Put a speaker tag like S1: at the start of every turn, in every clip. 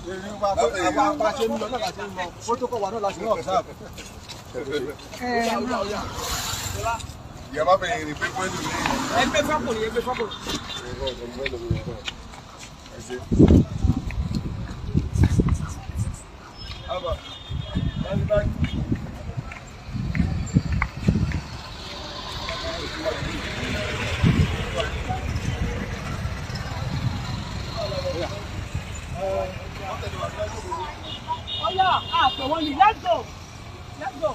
S1: Bá a ṣe ń lọ náà la ṣe ń lọ protocol wa náà la ṣe ń observe.
S2: Ìyá má fẹ́ yìnrìn pé pẹ́lú mi.
S3: Ẹgbẹ́ fákòrò, ẹgbẹ́ fákòrò. Ọyá àpè wọ́n yìí, let's go, let's go.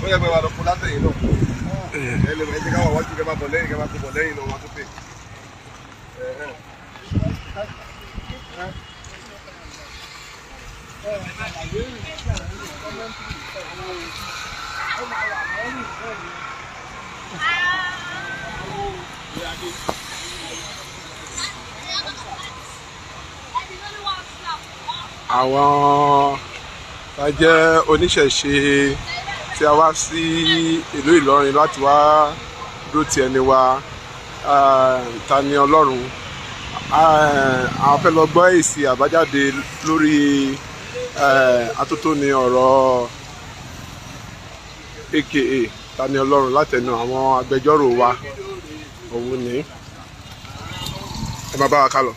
S2: Ó yẹ pé wà lọ kó látẹ̀yìn náà. Ẹ lè ẹ jẹ́ ká wà wájú kẹ́ máa bọ̀ lẹ́yìn kẹ́ máa kó bọ̀ lẹ́yìn náà wá tó pè.
S4: Àwọn tá a jẹ́ oníṣẹ̀ṣe tí a wá sí ìlú Ìlọrin láti wá dúró ti ẹni wa Tani Ọlọ́run, a fẹ́ lọ gbọ́ èsì àbájáde lórí atótóni ọ̀rọ̀ aka Tani Ọlọ́run látẹnu àwọn agbẹjọ́rò wa. Òun ni ẹ máa bá wa ká lọ.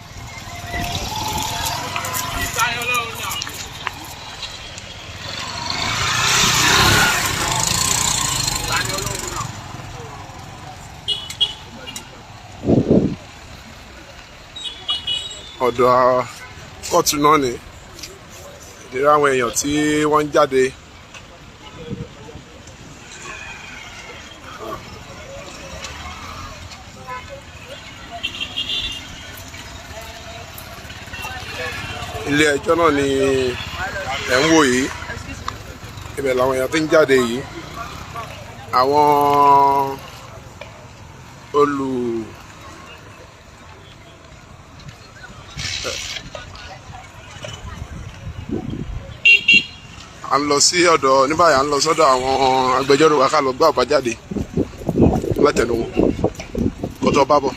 S4: Ọ̀dọ̀ kóòtù náà ni ìdílé àwọn èèyàn tí wọ́n ń jáde. Ilé ẹjọ́ náà ni ẹ̀ ń wò yìí, ibẹ̀ làwọn èèyàn ti ń jáde yìí. Àwọn olù à ń lọ sí ọ̀dọ̀ ní báyìí, à ń lọ sọ́dọ̀ àwọn agbẹjọ́rò wa ká lọ gbọ́ àbájáde látẹnu wọn kó tó bá bọ̀.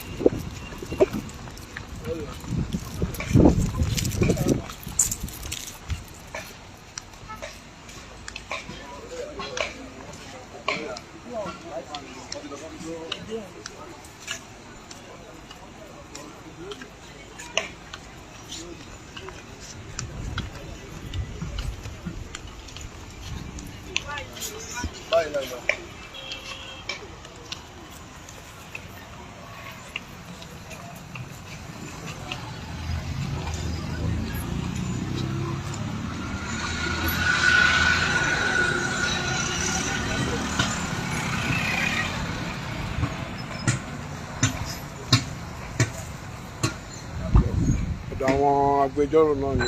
S4: Ọ̀dọ̀ àwọn agbẹjọ́rò náà ni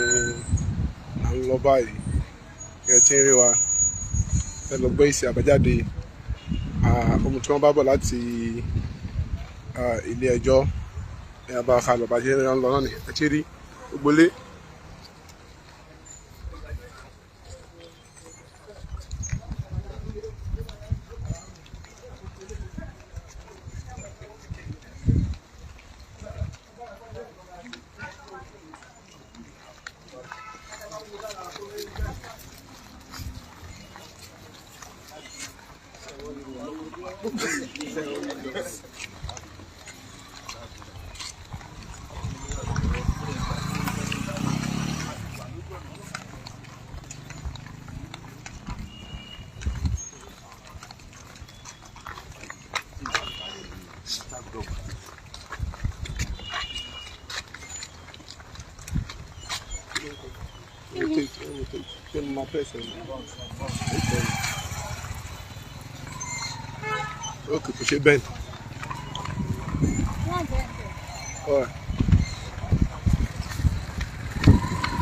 S4: à ń lọ báyìí. Ẹ ti ń rí wa, ẹ lọ gbé èsì àbájáde ohun tí wọ́n bá bọ̀ láti ilé ẹjọ́. Ẹ bá ká lọ bá ṣe ń lọ náà ni ẹ ti rí gbogbo lé. máa press ẹ̀. Okay, kò ṣe bend. Alright.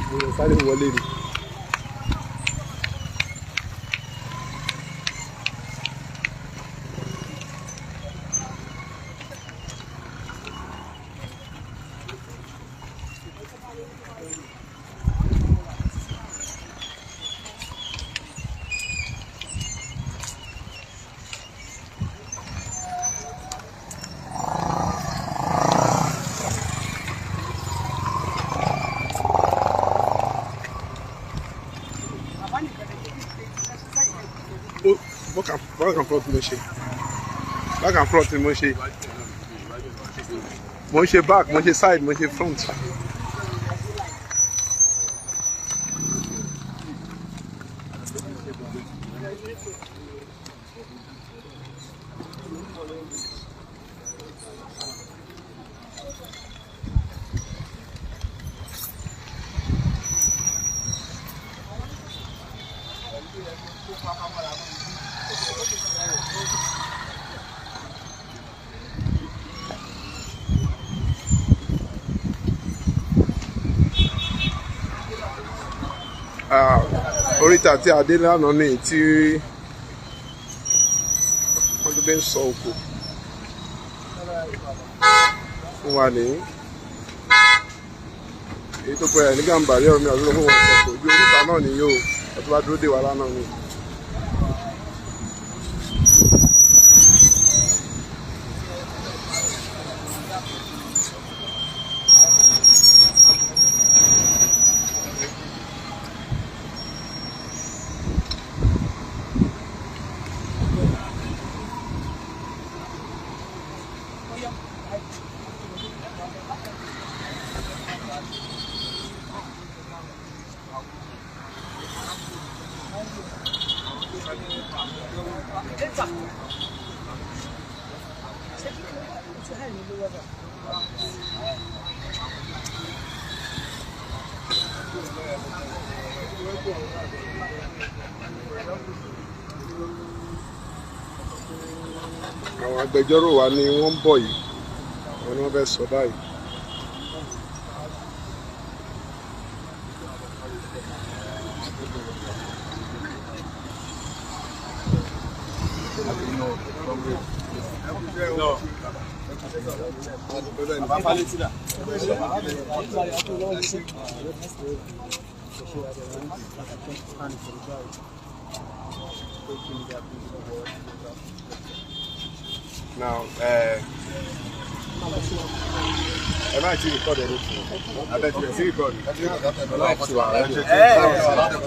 S4: Mo lọ sáré wọlé ni. Back and front mo ṣe. Back and front ni mo ṣe. Mo ṣe back, mo ṣe side, mo ṣe front. Oríta tí a dé lánàá ní tí wọ́n tó bẹ́ ń sọ òkò fún wa ní èyí tó pẹ́ ní Gàmbàrí ọ̀rọ̀ mi àti olóko wọn sọ̀kò ibi oríta náà ni yóò ọtún bá dúró dè wá lánàá ni. Àwọn agbẹjọ́rò wa ni wọ́n ń bọ̀ yìí, àwọn ni wọ́n fẹ́ sọ báyìí.
S2: Now, ẹ má ti record anything. Abẹ ti ti record.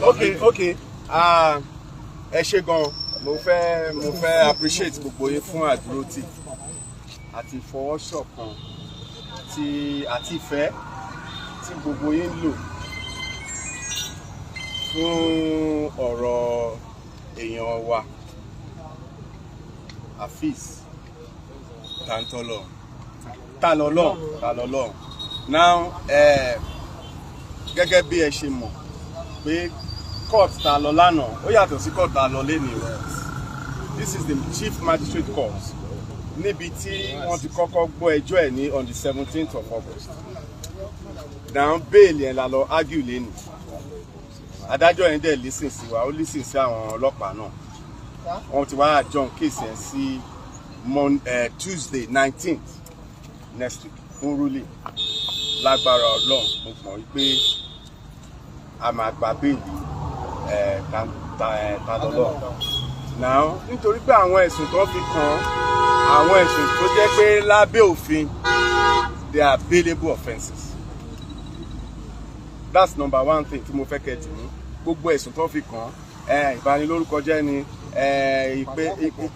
S2: Okay, okay. Ẹ ṣé gan. Mo fẹ́ appreciate gbogbo yín fún àdúrótì àti ìfọwọ́ṣọ̀kan tí àti ìfẹ́ tí gbogbo yín lò fún ọ̀rọ̀ èèyàn wa Afeez Talọlọ́run. Now, gẹ́gẹ́ bí ẹ ṣe mọ̀ pé court tá lọ lánàá ó yàtọ̀ sí court tá lọ lénìí o. This is the Chief Magistrate Court níbi tí wọ́n ti kọ́kọ́ gbọ́ ẹjọ́ ẹ̀ ní on the 17th of August. Now bail yẹn la lọ argue lénìí. Adájọ́ yẹn dẹ̀ listen sí wa, ó listen sí àwọn ọlọ́pàá náà. Wọ́n ti wá adjourn case yẹn sí Tuesday 19th next week fún ruling. Lágbára Ọlọ́run mo mọ̀ wípé a máa gba béèlì Talọlọ́run. Now nítorí pé àwọn ẹ̀sùn tó fi kàn àwọn ẹ̀sùn tó jẹ́ pé lábẹ́ òfin they are bailable offences. That's number one thing tí mo fẹ́ kẹ́ jù mú. Gbogbo ẹ̀sùn tó fi kàn ìbanilórúkọjẹ́ ni,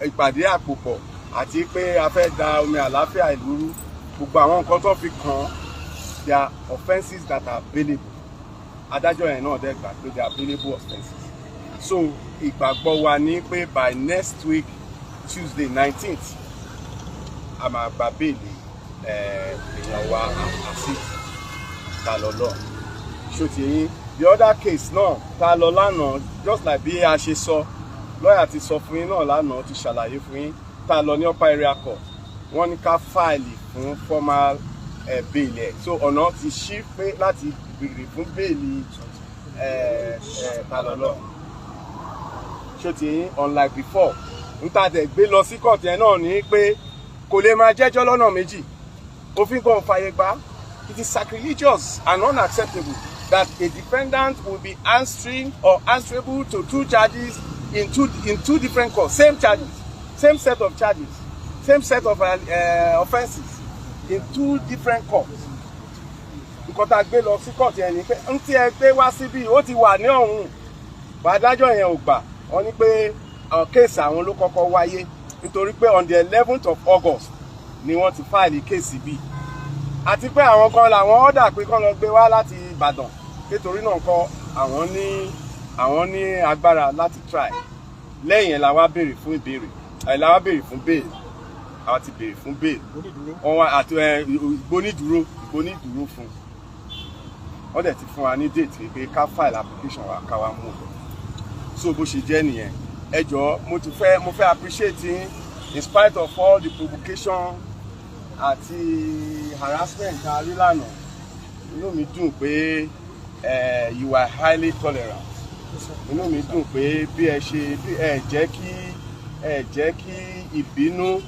S2: ìpàdé àpòpọ̀ àti pé a fẹ́ da omi àlàáfíà ìlú rú. Gbogbo àwọn nǹkan tó fi kàn they are offences that are bailable. Adájọ́ yẹn náà dẹ̀ gbà pé they are bailable offences. So ìgbàgbọ́ wa ní pé by next week Tuesday 19th a máa gba béèlì èèyàn wa Afeez Talọlọ́run. Ṣó ti yín? The other case náà tá a lọ lánàá, just like bí a ṣe sọ, lọ́ọ̀yà ti sọ fún yín náà lánàá, ti ṣàlàyé fún yín, tá a lọ ní upper area court, wọ́n ní ká file fún formal bail ẹ̀. So ọ̀nà ti ṣí pé láti béèrè fún bail Tani Olohun. Ṣó ti yín? Unlike before, n ta dẹ̀ gbé lọ sí court yẹn náà ní pé kò lè máa jẹ́jọ́ lọ́nà méjì. Òfin kan fàyè gbà. It is sacrilegious and unacceptable that a defendant will be answering or answerable to two charges in two different courts, same charges, same set of charges, same set of offences in two different courts. Nǹkan tá a gbé lọ sí court yẹn ni pé ń tí ẹ gbé wá síbí, ó ti wà ní ọ̀hún. Adájọ́ yẹn ò gbà. Wọ́n ní pé case àwọn ló kọ́kọ́ wáyé, nítorí pé on the 11th of August ni wọ́n ti file case bíi, àti pé àwọn kan làwọn order pé kán lọ gbé wá láti Ìbàdàn. Nítorí náà kọ́, àwọn ní agbára láti try. Lẹ́yìn ẹ̀ la wá béèrè fún ìbéèrè ẹ̀, la wá béèrè fún bail. Àwọn ti béèrè fún bail, wọ́n wá àti ẹ ìgbónídúró fún. Wọ́n dẹ̀ ti fún wa ní date pé ká file application wa, ká wá mú un. So bó ṣe jẹ́ nìyẹn. Ẹ jọ̀ọ́, mo ti fẹ́ mo fẹ́ appreciate yín in spite of all the provocation àti harassment tá a rí lánàá. Inú mi dùn pé you are highly tolerant. Inú mi dùn pé bí ẹ ṣe bí ẹ jẹ́ kí ìbínú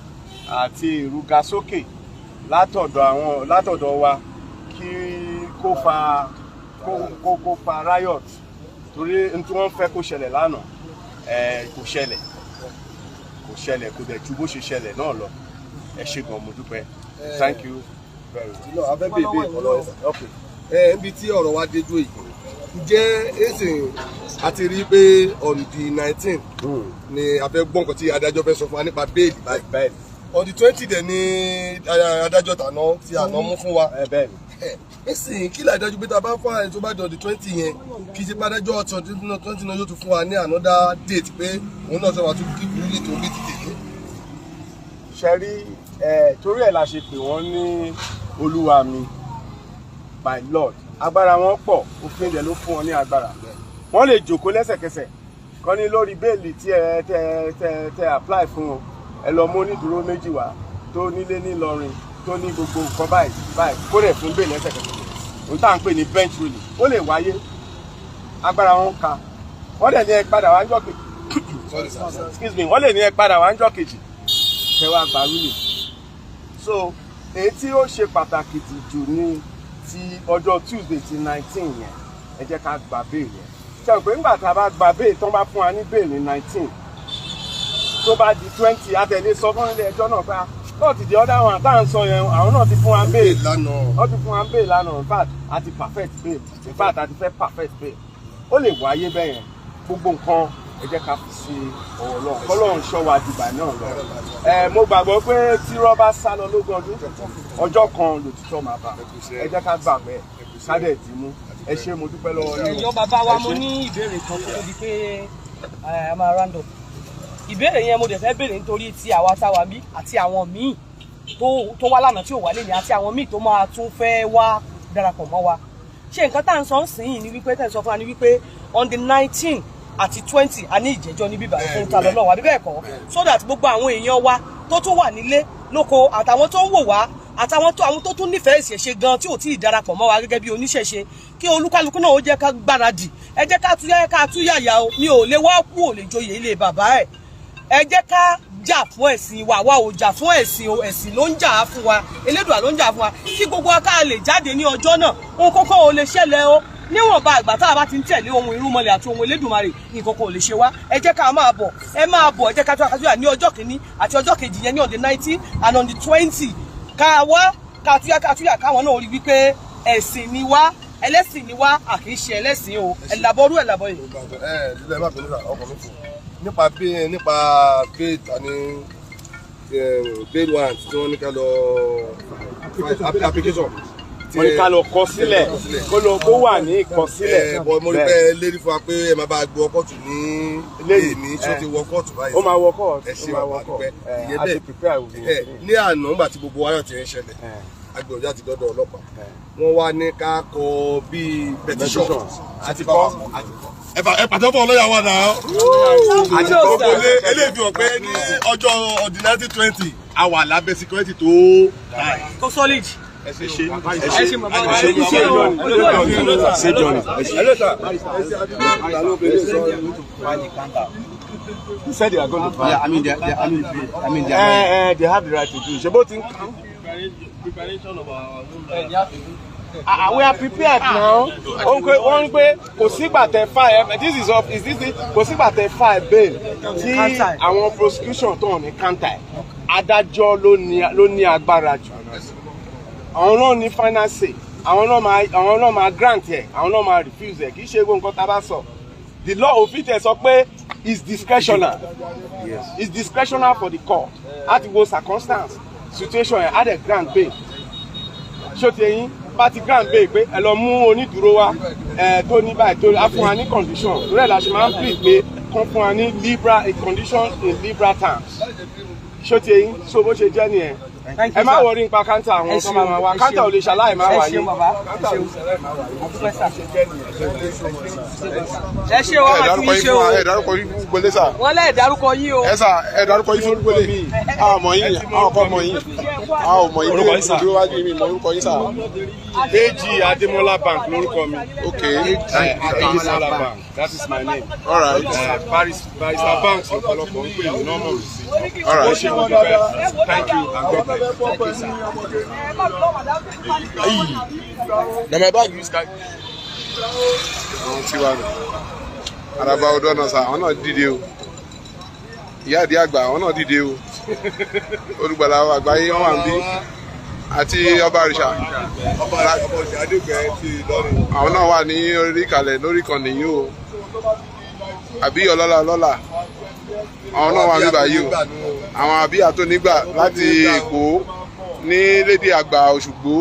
S2: àti ìrúgasókè látọ̀dọ̀ wa kí kó fa kó kó kó fa riot, torí n tí wọ́n fẹ́ kó ṣẹlẹ̀ lánàá kò ṣẹlẹ̀, kò ṣẹlẹ̀, kò dẹ̀ ju bó ṣe ṣẹlẹ̀ náà lọ. Ẹ ṣé gan, mo dúpẹ́. Thank you very much.
S1: No, abẹ́ bèbè ọ̀lọ́ ẹ̀sà.
S2: Okay.
S1: Ẹ níbi tí ọ̀rọ̀ wa dé dúró yìí, ǹjẹ́ èsì àti rí pé on the 19 ni a fẹ́ gbọ́ nǹkan tí adájọ́ fẹ́ sọ fún wa nípa bail báyìí?
S2: Bẹ́ẹ̀ni.
S1: On the 20 dẹ̀ ni adájọ́ tàná tí àná mú fún wa.
S2: Ẹ bẹ́ẹ̀ni.
S1: Nísìnyí, kí làdájú pé tá a bá fún àyè tó bá di on the 20 yẹn, kì í ṣe pé adájọ́ 20 náà yóò tún fún wa ní another date pé òun náà sọ wà tún kí ruling tó bí ti tèmi?
S2: Ṣe rí ẹ, torí ẹ̀ la ṣe pè wọ́n ní olúwa mi, my lord. Agbára wọn pọ̀, òfin dẹ̀ ló fún wọn ní agbára. Wọ́n lè jòkó lẹ́sẹ̀kẹsẹ̀ kọ́ ní lórí bail tí ẹ tẹ tẹ tẹ apply fún wọn, ẹ lọ mú onídùúró méjì wá tó nílé nílọrin, tó ní gbogbo nǹkan báyìí báyìí, kó dẹ̀ fún bail lẹ́sẹ̀kẹsẹ̀. Ohun tá à ń pè ní bench ruling, ó lè wáyé. Agbára wọn ka. Wọ́n dẹ̀ ní ẹ padà wá ń jọ́ kejì.
S1: Sorry, sir.
S2: Excuse me. Wọ́n lè ní ẹ padà wá ń jọ́ kejì kẹ wá gba ruling. So èyí tí ó ṣe pàtàkì jù ní ti ọjọ́ Tuesday ti 19 yẹn. Ẹ jẹ́ ká gba bail yẹn. Ṣe rò pé nígbà tá a bá gba bail, tán bá fún wa ní bail ní 19, tó bá di 20, àtẹ̀lé sọ fún ilé ẹjọ́ náà pé kóòtù, the other one tá à ń sọ yẹn, àwọn náà ti fún wa bail
S1: lánàá.
S2: Wọ́n ti fún wa bail lánàá. In fact, a ti perfect bail. In fact, a ti fẹ́ perfect bail. Ó lè wáyé bẹ́ẹ̀ yẹn. Gbogbo nǹkan, ẹ jẹ́ ká fi sí ọwọ́ Ọlọ́run, kọ́lọ́run ṣọ́ wa dìgbà náà lọ. Ẹ mo gbàgbọ́ pé tí rọ́bà sá lọ lógún ọdún, ọjọ́ kan lòtítọ́ máa bá. Ẹ jẹ́ ká gbàgbé, ká dẹ̀ dì í mú. Ẹ ṣé, mo dúpẹ́ lọ́wọ́ yín.
S3: Ẹjọ́ bàbá wa,
S2: Ẹ
S3: mo
S2: ṣé.
S3: ní ìbéèrè kan kó tó di pé a máa round up. Ìbéèrè yẹn mo dẹ̀ fẹ́ béèrè nítorí ti àwa táwa bí àti àwọn míì tó wá lánàá tí ò wá lè ní, àti àwọn míì tó máa tún fẹ́ wá darapọ̀ mọ́ wa. Ṣé nǹkan tá à ń sọ ń sìn yìí ni wípé tẹ̀ ń sọ fún wa ni wípé on the 19 àti 20, a ní ìjẹ́jọ́ ní bíbá fún ta lọ́lọ́wọ́, àbí bẹ́ẹ̀ kọ́? So that gbogbo àwọn èèyàn wa tó tún wà nílé lóko, àtàwọn tó ń wò wá, àtàwọn tó àwọn tó tún nífẹ̀ẹ́ ìṣẹ̀ṣe gan tí ò tí ì darapọ̀ mọ́ wa gẹ́gẹ́ bí oníṣẹ̀ṣe, kí olúkálukú náà ó jẹ́ ká gbáradì. Ẹ jẹ́ ká tú ká tú yàyà o. Mi ò lè wá kú, ò lè joyè ilé bàbá ẹ̀. Ẹ jẹ́ ká jà fún ẹ̀sìn wa. Wa ò jà fún ẹ̀sìn o, ẹ̀sìn ló ń jà á fún wa, Elédùà ló ń jà fún wa, kí gbogbo wa ká lè jáde ní ọjọ́ náà. Ohun kókó ò lè ṣẹlẹ̀ o. Níwọ̀nba àgbà tá a bá ti ń tẹ̀lé ohun irúnmọlẹ̀ àti ohun Elédùmarè, nǹkan kan ò lè ṣe wá. Ẹ jẹ́ ká máa bọ̀, ẹ máa bọ̀. Ẹ jẹ́ ká tó àkàtúnyà ní ọjọ́ kìíní àti ọjọ́ kejì yẹn, ní on the 19 and on the 20, ká wá ká túyà, ká túyà, káwọn náà rí wípé ẹ̀sìn ni wá, ẹlẹ́sìn ni wá, à kì í ṣe ẹlẹ́sìn o. Ẹ̀làbọ̀rú, ẹ̀làbọ̀ yìí.
S1: Ẹ lílọ, ẹ má bínú sà, ọkàn mi fò nípa bail tani, bail warrant tí wọ́n ní ká lọ application.
S2: Wọ́n ní ká lọ kọ sílẹ̀, kó lọ kó wà ní ìkọsílẹ̀.
S1: Ẹ bọ, mo rí pé ẹ lérí fún wa pé ẹ máa bá a gbọ́ kóòtù ní
S2: Lẹ́yìn,
S1: èmi tí ó ti wọ kóòtù báyìí?
S2: Ó máa wọ kóòtù.
S1: Ẹ ṣe
S2: Ó máa wọ
S1: wà
S2: kóòtù.
S1: dúpẹ́.
S2: Ẹ
S1: Ìyẹn
S2: a ti
S1: bẹ́ẹ̀.
S2: prepare òfin.
S1: Ẹ ní àná, nígbà tí gbogbo wáyọ̀ ti ń ṣẹlẹ̀, Agbẹ̀rọ̀jà ti dọ́dọ̀ ọlọ́pàá. Wọ́n wá ní ká kọ bíi petition.
S2: Àti kọ́.
S1: Ẹ pàtó fún ọlọ́yà wa náà.
S2: Àti kọ́.
S1: Gbogbo ilé eléyìí fi hàn pé ní ọjọ́ ọdún 1920 a wà lábẹ́ security tó
S3: Tó solid.
S2: Ẹ ṣe
S3: Ẹ ṣe bàbá wa. Ẹ ṣe o.
S2: Ṣe Johnny. He said they are going to buy.
S5: Yeah, I mean, they are.
S2: They have the right to do. Ṣé bó ti ń We are prepared now. Wọ́n ń pé kò sígbà tẹ file, this is up, is this it? Kò sígbà tẹ file bail tí àwọn prosecution tó hàn ní counter. Adájọ́ ló ní agbára jù. Àwọn náà ní final say. Àwọn náà máa grant ẹ̀, àwọn náà máa refuse ẹ̀. Kì í ṣe gbogbo nǹkan tá a bá sọ. The law òfin tẹ̀ sọ pé is discretional.
S5: Yes.
S2: It's discretional for the court. A ti wo circumstance, situation ẹ̀, á dẹ̀ grant bail. Ṣó ti eyín? Bá ti grant bail pé ẹ lọ mú onídùúró wá ẹ tó ní báyìí tó á fún wa ní condition. Torí ẹ̀ la ṣe máa ń plead pé kán fún wa ní liberal a condition in liberal terms. Ṣó ti eyín? So bó ṣe jẹ́ nìyẹn.
S3: Thank you,
S2: Ẹ má
S3: sir.
S2: wọrí nípa káńtà àwọn
S3: Ẹ
S2: tó máa
S3: ṣeun,
S2: wá.
S3: ẹ
S2: Káńtà ò lè ṣaláì má
S3: Ẹ
S2: wáyé.
S3: ṣeun bàbá. Ẹ ṣeun. Àdúpẹ́ sà. Ẹ ṣe o,
S4: Ẹ
S3: wọ́n máa
S4: dárúkọ
S3: tún yín
S4: yín
S3: ṣe
S4: fún
S3: o.
S4: wa, ẹ dárúkọ yín fún gbélé sà.
S3: Wọ́n lẹ́ẹ̀ dárúkọ yín o.
S4: Ẹ sà, ẹ dárúkọ yín fún gbélé. A ò mọ̀ yín, a ò kọ́ mọ̀ yín. A ò mọ̀ yín
S2: Orúkọ yín sà.
S4: dúró wájú mi, mọ̀ orúkọ yín sà.
S2: AG Ademola Bank lórúkọ mi.
S4: Okay,
S2: Ademola Bank, that is my name.
S4: all right,
S2: Barrister Banks ọ̀pọ̀lọpọ̀ ń pè ní nọ́mọ̀ mi sí.
S4: all
S2: Ó
S4: right.
S2: ṣe mo dúpẹ́. Thank you and God bless.
S4: Na my bag you sky. Àwọn tí wà nù. Àràbà ọdọ náà sà, àwọn náà dìde o. Ìyá àdí àgbà, àwọn náà dìde o. Olùgbàlà àgbáyé wọn wà ń bí. Àti ọba àrìṣà.
S1: Ọba Òrìṣà Adégbẹ́ ti Ìlọrin.
S4: Àwọn náà wà ní orí ìkàlẹ̀ lórí ìkànnì yìí o. Àbí ọlọ́lá ọlọ́lá. Àwọn náà wà ń bí báyìí o. Àwọn àbí àtọ́nígbà láti Èkó ní lédè àgbà Òṣùgbó.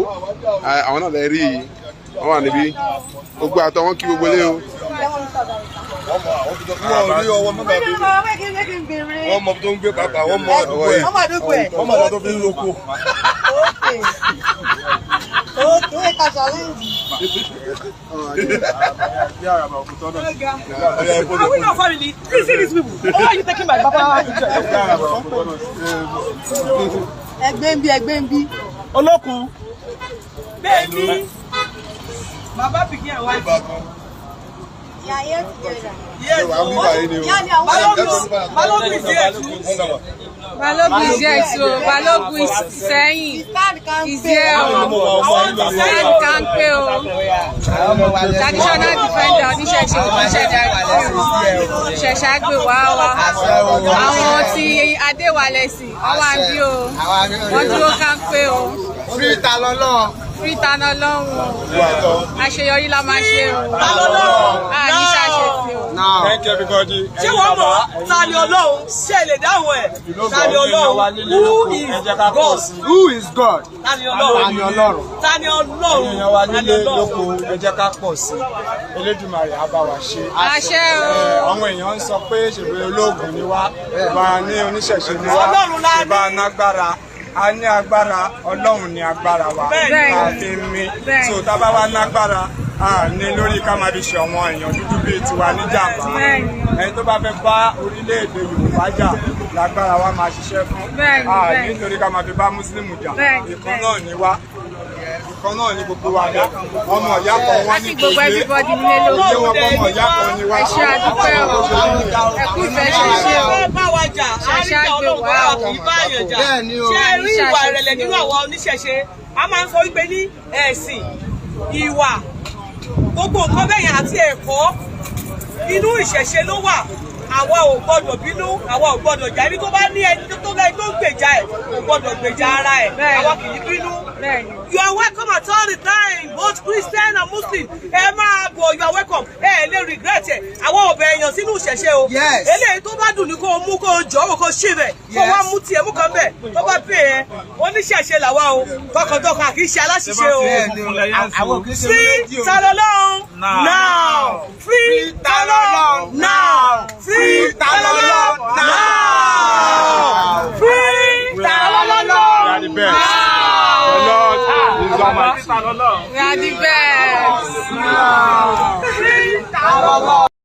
S4: Àwọn náà lè rí i. Wọ́n wà níbí. Gbogbo àtọ wọn kí gbogbo lé o.
S1: Wọ́n mọ àwọn tó wọ́n rí ọwọ́ mọ́bà bí wọ́n mọ tó ń gbé pàápàá, wọ́n mọ àdúgbò ẹ̀, wọ́n mọ àwọn tó fi ń roko.
S3: Are we not family? Please see these people. Why are you taking my papa picture?
S6: Ẹgbẹ́ ń bí, ẹgbẹ́ ń bí.
S2: Olókun.
S3: Baby. Baba pikin and wife.
S6: Ìyá yẹn ti jẹrà.
S3: Yes.
S1: Wà á bí báyìí ni o.
S6: Ìyá ni àwọn
S3: Balógun is here too.
S7: Balógun is here too. Balógun is Ìsẹ́yìn
S6: stand kan
S7: is
S6: pé.
S7: here o. Stand kampe o. Traditional defender oníṣẹ̀ṣe oníṣẹ̀ṣe ṣẹ̀ṣẹ̀ àgbè wá wa. Àwọn ti Adéwálẹ̀sì wọ́n wà bí o. Wọ́n dúró kampe o.
S5: Free ta lọ́lọ́.
S7: Free Tani Olohun o. Àṣeyọrí la máa ṣe o. A ní ṣàṣetì o.
S5: Now.
S2: Thank you everybody.
S3: Ṣé wọ́n mọ̀ Tani Olohun? Ṣé lè dáhùn ẹ̀? Tani Olohun? Who is God?
S5: Who is God?
S3: Tani Olohun?
S5: Tani Ọlọ́run.
S3: Tani Olohun?
S5: Èèyàn wa
S3: Tani
S5: nílé lóko,
S3: Olohun?
S5: ẹ jẹ́ ká pọ̀ sí i. Elédùmarè á bá wa ṣe.
S7: Àṣẹ o.
S5: Àwọn èèyàn ń sọ pé ṣèbí olóògùn ni wá, ìbá ní oníṣẹ̀ṣe ni wá,
S3: Ọlọ́run la ní.
S5: ìbá nágbára, a ní agbára, Ọlọ́run ní agbára wa,
S7: Bẹ́ẹ̀ni.
S5: a fi ń mí.
S7: Bẹ́ẹ̀ni.
S5: So tá a bá wá nágbára, a ní lórí ká máa fi ṣe àwọn èèyàn dúdú bíi tiwa níjàmbá.
S7: Bẹ́ẹ̀ni.
S5: Ẹni tó bá fẹ́ bá orílẹ̀-èdè Yorùbá jà, lágbára wa máa ṣiṣẹ́ fún.
S7: Bẹ́ẹ̀ni,
S5: A ní
S7: bẹ́ẹ̀ni.
S5: nítorí ká máa fi bá Mùsùlùmí jà.
S7: Bẹ́ẹ̀ni,
S5: Ìkan
S7: bẹ́ẹ̀ni.
S5: náà ni wá. Ìkan náà ni gbogbo wa dá. Ọmọ ìyá kan wọ́n
S7: A
S5: ní
S7: kí gbogbo everybody nílé
S5: Ṣé
S7: lóko.
S5: wọn kọ́ ọmọ ìyá kan ni wá?
S7: Ẹ ṣé àdúpẹ́ o. Ẹ kú ìfẹ́ ṣẹṣẹ o.
S3: Ẹ bá wa jà, a rí
S7: Ṣẹ̀ṣẹ̀
S3: ìjà
S7: àgbè
S3: Ọlọ́run
S7: wá
S3: tó wà
S7: o.
S3: kì í bá èèyàn jà. Ṣé ẹ rí ìwà ìrẹ̀lẹ̀ nínú àwọn oníṣẹ̀ṣe? A máa ń sọ wípé ní ẹ̀sìn, ìwà, gbogbo nǹkan bẹ́yẹn àti ẹ̀kọ́ inú ìṣẹ̀ṣe ló wà. Àwa ò gbọdọ̀ bínú, àwa ò gbọdọ̀ jà. Ẹni tó bá ní ẹni tó lẹ́ni tó ń gbèjà ẹ̀ kò gbọdọ̀ gbèjà ara ẹ̀.
S7: Bẹ́ẹ̀ni.
S3: Àwa kì í bínú.
S7: Bẹ́ẹ̀ni.
S3: You are welcome at all the time, both Christian and Muslim. Ẹ máa bọ̀, you are welcome. Ẹ lè regret ẹ̀. Àwọn ọ̀bẹ èèyàn sínú ìṣẹ̀ṣe o.
S5: Yes.
S3: Eléyìí tó bá dùn ní kó o mú kó o jọ̀ ọ́ kó o ṣì rẹ̀. Kó o wá mú tiẹ̀ mú kan bẹ̀. Tó bá pè é, oníṣẹ̀ṣe làwa o. Tọkàntọkàn kì í ṣe aláṣìṣe o. Free Tani Olohun now. Free Tani Olohun now. Free Tani Olohun now. Free Tani Olohun
S2: You are the best. The Lord Almighty.
S7: We are the best.